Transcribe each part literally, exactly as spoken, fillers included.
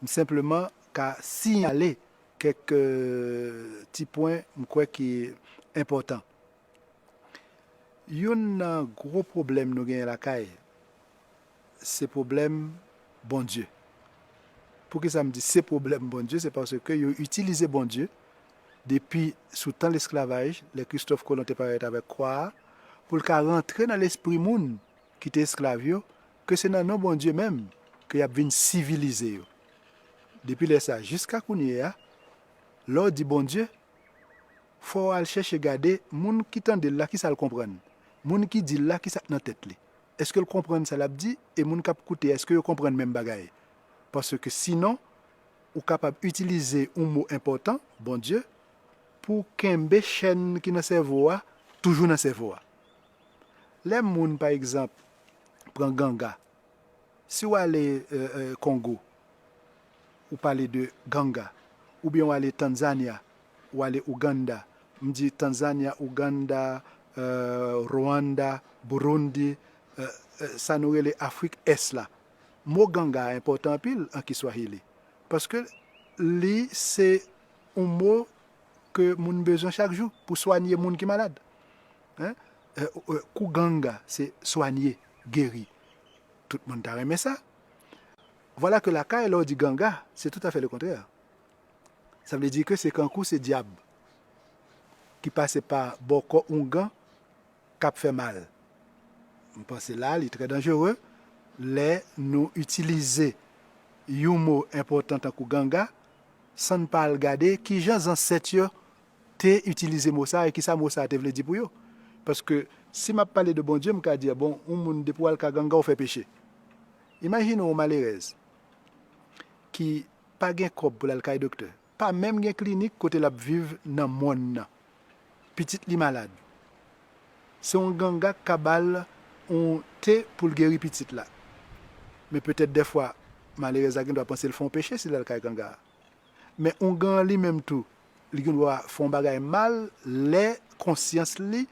M senpleman ka siyale kèk ti pwen m kwè ki enpòtan. Youn nan gwo pwoblèm nou genyen lakay, se pwoblèm Bondye. Poukisa m di se pwoblèm Bondye? Se paske yo itilize Bondye depi sou tan lesklavaj, lè Kristòf Kolon te parèt avèk kwa a, pou l ka rantre nan lespri moun ki te esklav yo, ke se nan non Bondye menm ke y ap vin sivilize yo. Depi lè sa a jiska kounye a, lè w di Bondye, fò w al chèche gade moun ki tande l la, kisa l konprann. Moun ki di l la, kisa k nan tèt li. Èske l konprann sa l ap di? E moun k ap koute, èske yo konprann menm bagay? Paske sinon, ou kapab itilize yon mo enpòtan, Bondye, pou kenbe chèn ki nan sèvo a toujou nan sèvo a. Lè moun, pa egzanp, pran ganga, si w ale Kongo, ou pale de ganga, oubyen w ale Tanzanya, w ale Ouganda, m di Tanzanya, Ouganda, Rwanda, Burundi, sa nou rele Afrik Ès la. Mo ganga a enpòtan anpil an Kiswahili, paske li se yon mo ke moun bezwen chak jou pou swanye moun ki malad. Kuganga, se swanye, geri. Tout moun ta renmen sa. Vwala ke lakay, lè w di ganga, se toutafè lekontrè. Sa vle di ke se kankou se dyab ki pase pa bò kò oungan k ap fè mal. M panse la, li trè danjere lè nou itilize yon mo enpòtan tankou ganga, san n pa al gade kijan zansèt yo te itilize mo sa a e kisa mo sa a te vle di pou yo. Paske si m ap pale de Bondye, m ka di, bon, yon moun depi w al ka ganga, w fè peche. Imajine yon malerèz ki pa gen kòb pou l al kay doktè, pa menm gen klinik kote l ap viv nan mòn nan. Pitit li malad. Se yon ganga k ka ba l yon te pou l geri pitit la. Men petèt dèfwa, malerèz la gendwa panse l fè yon peche si l al kay ganga a. Men oungan an li menm tou, li gendwa fè yon bagay mal lè konsyans li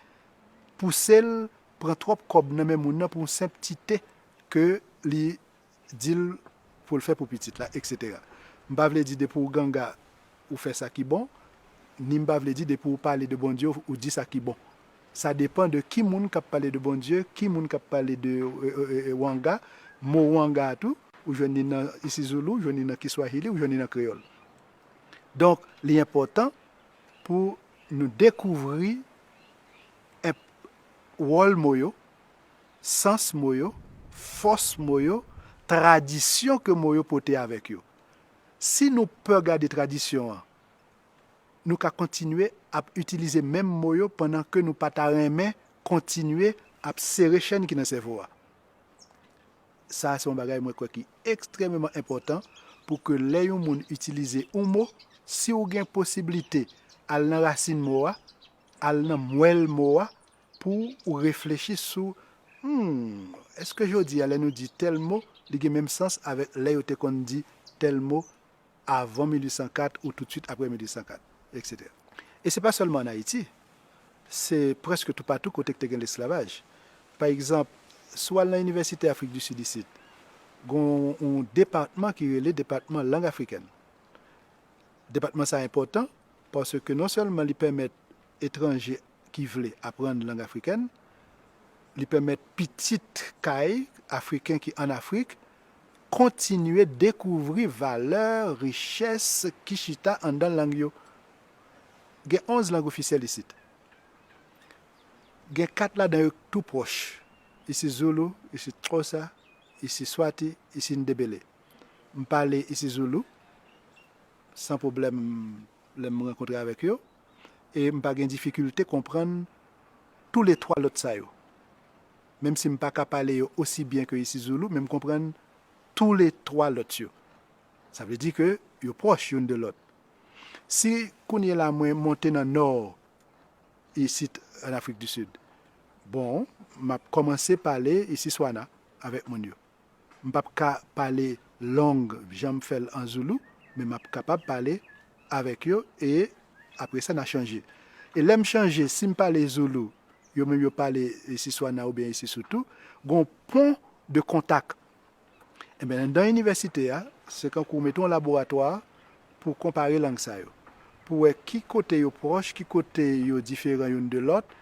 pouse l pran twòp kòb nan men moun nan pou yon senp ti te ke li di l pou l fè pou pitit la, etsetera. M pa vle di depi w ganga, ou fè sa ki bon, ni m pa vle di depi w pale de Bondye, ou di sa ki bon. Sa depann de ki moun k ap pale de Bondye, ki moun k ap pale de wanga. Mo wanga a tou, ou jwenn li nan isizoulou, ou jwenn li nan kiswahili, ou jwenn li nan kreyòl. Donk, li enpòtan pou nou dekouvri wòl mo yo, sans mo yo, fòs mo yo, tradisyon ke mo yo pote avèk yo. Si nou pè gade tradisyon an, nou ka kontinye ap itilize menm mo yo pandan ke nou pa ta renmen kontinye ap sere chèn ki nan sèvo a. Sa a se yon bagay mwen kwè ki ekstrèmeman enpòtan pou ke lè yon moun itilize yon mo, si w gen posiblite al nan rasin mo a, al nan mwèl mo a, pou ou reflechi sou, hmm, èske jodi a lè nou di tèl mo, li gen menm sans avèk lè yo te konn di tèl mo avan mil uit san kat ou toutswit apre mil uit san kat, etsetera. E se pa sèlman ann Ayiti, se prèske toupatou kote k te gen lesklavaj. Pa egzanp, si w al nan Inivèsite Afrik di Sid isit, gen yon depatman ki rele Depatman Lang Afrikèn. Depatman sa a enpòtan paske non sèlman li pèmèt etranje ki vle aprann lang afrikèn, li pèmèt pitit kay Afriken ki ann Afrik kontinye dekouvri valè, richès ki chita anndan lang yo. Gen onz lang ofisyèl isit. Gen kat ladan yo tou pwòch, isi Zoulou, isi Xhosa, isi Swati, isi Ndebele. M pale isi Zoulou san pwoblèm lè m rankontre avèk yo, e m pa gen difikilte konprann toulètwa lòt sa yo. Menm si m pa ka pale yo osi byen ke isi Zoulou, men m konprann toulètwa lòt yo. Sa vle di ke yo pwòch youn de lòt. Si kounye la mwen monte nan nò isit ann Afrik di Sid, bon, m ap kòmanse pale isi Swana avèk moun yo. M p ap ka pale long jan m fè l an Zoulou, men m ap kapab pale avèk yo e apre sa n a chanje. E lè m chanje, si m pale Zoulou, yo menm yo pale isi Swana oubyen isi Soutou, gen yon pon de kontak. Ebyen, anndan inivèsite a, se kankou w mete yon laboratwa pou konpare lang sa yo, pou wè ki kote yo pwòch, ki kote yo diferan youn de lòt,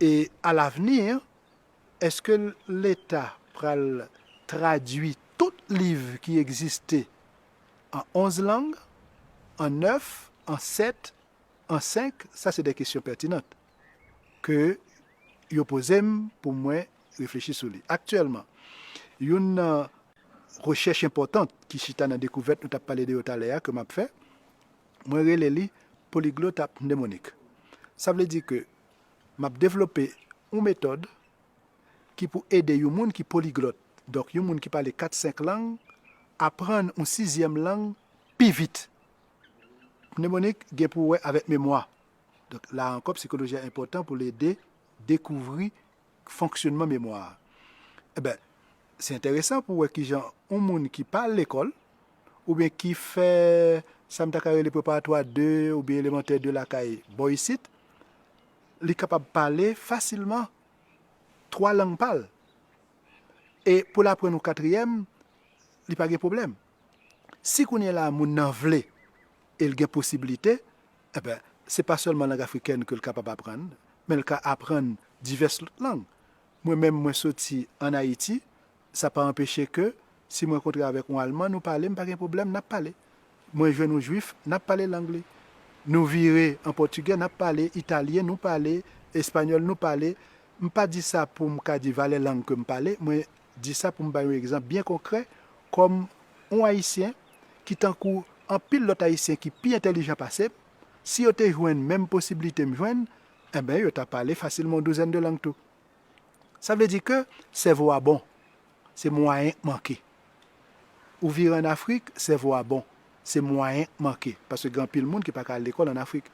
e alavni, èske Leta pral tradui tout liv ki egziste an onz lang, an nèf, an sèt, an senk? Sa se de kesyon pètinant ke yo poze m pou mwen reflechi sou li. Aktyèlman, youn nan rechèch enpòtan ki chita nan dekouvèt nou t ap pale de yo talè a ke m ap fè, mwen rele li poliglot ap pnemonik. Sa vle di ke m ap devlope yon metòd ki pou ede yon moun ki poliglot, donk yon moun ki pale kat senk lang, aprann yon sizyèm lang pi vit. Pnemonik gen pou wè avèk memwa. Donk la ankò, psikoloji a enpòtan pou l ede dekouvri fonksyonman memwa a. Ebyen, se enteresan pou wè kijan yon moun ki pa al lekòl, oubyen ki fè sa m ta ka rele preparatwa de oubyen elemantè de lakay bò isit, li kapab pale fasilman twa lang pa l. E pou l aprann yon katriyèm, li pa gen pwoblèm. Si kounye a la moun nan vle e l gen posiblite, ebyen, se pa sèlman lang afrikèn ke l kapab aprann, men l ka aprann divès lòt lang. Mwen menm, mwen soti ann Ayiti, sa pa anpeche ke si mwen kontre avèk yon Alman, nou pale, m pa gen pwoblèm, n ap pale. Mwen jwenn yon Jwif, n ap pale lang li. Nou vire an pòtigè, n ap pale italyen, nou pale espanyòl, nou pale. M pa di sa pou m ka di valè lang ke m pale, mwen di sa pou m bay yon egzanp byen konkrè, kòm yon Ayisyen ki tankou anpil lòt Ayisyen ki pi entèlijan pase m, si yo te jwenn menm posiblite m jwenn, enben, yo ta pale fasilman yon douzèn de lang tou. Sa vle di ke sèvo a bon, se mwayen k manke. Ou vire ann Afrik, sèvo a bon, se mwayen k manke, paske gen anpil moun ki pa ka al lekòl ann Afrik.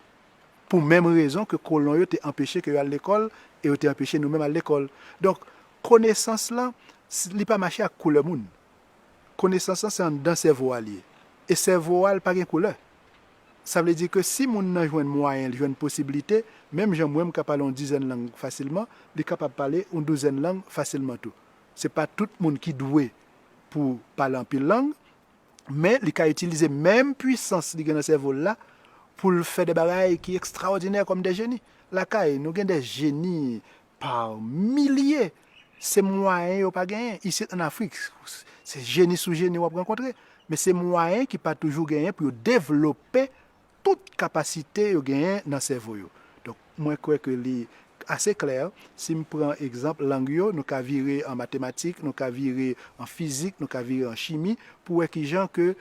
Pou menm rezon ke kolon yo te anpeche ke yo al lekòl e yo te anpeche nou menm al lekòl. Donk, konesans lan, s- li pa mache ak koulè moun. Konesans lan se anndan sèvo a l ye. E sèvo a l pa gen koulè. Sa vle di ke si moun nan jwenn mwayen, li jwenn posiblite, menm jan mwen m ka pale yon dizèn lang fasilman, li kapab pale yon douzèn lang fasilman tou. Se pa tout moun ki dwe pou pale anpil lang, men li ka itilize menm pwisans li gen nan sèvo l la pou l fè de bagay ki ekstraòdinè kòm de jeni. Lakay, nou gen de jeni pa milye. Se mwayen yo pa genyen. Isit ann Afrik, se jeni sou jeni w ap rankontre. Men se mwayen ki pa toujou genyen pou yo devlope tout kapasite yo genyen nan sèvo yo. Donk, mwen kwè ke li ase klè, si m pran egzanp lang yo, nou ka vire an matematik, nou ka vire an fizik, nou ka vire an chimi, pou wè kijan ke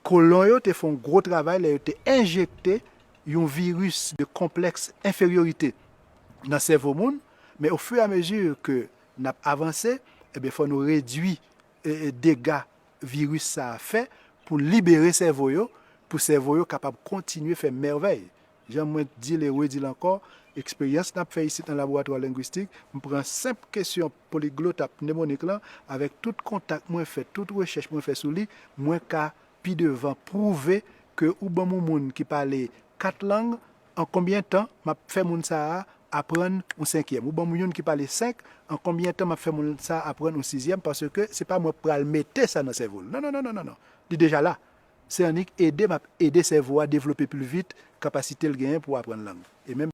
kolon yo te fè yon gwo travay lè yo te enjekte yon viris de konplèks enferyorite nan sèvo moun, men ofiramezi ke n ap avanse, ebyen, fò nou redui e, e, dega viris sa a fè pou libere sèvo yo, pou sèvo yo kapab kontinye fè mèvèy. Jan mwen di l e redi l ankò, eksperyans n ap fè isit nan laboratwa lengwistik, m pran senp kesyon poliglot ap pnemonik lan, avèk tout kontak mwen fè, tout rechèch mwen fè sou li, mwen ka pi devan pwouve ke ou ban m yon moun ki pale kat lang, an konbyen tan m ap fè moun sa a aprann yon senkyèm? Ou ban m youn ki pale senk, an konbyen tan m ap fè moun sa a aprann yon sizyèm? Paske se pa mwen k pral mete sa nan sèvo l. Non, non, non, non, non, non. Li deja la. Se annik ede m ap ede sèvo a devlope pli vit kapasite l genyen pou aprann lang. E menm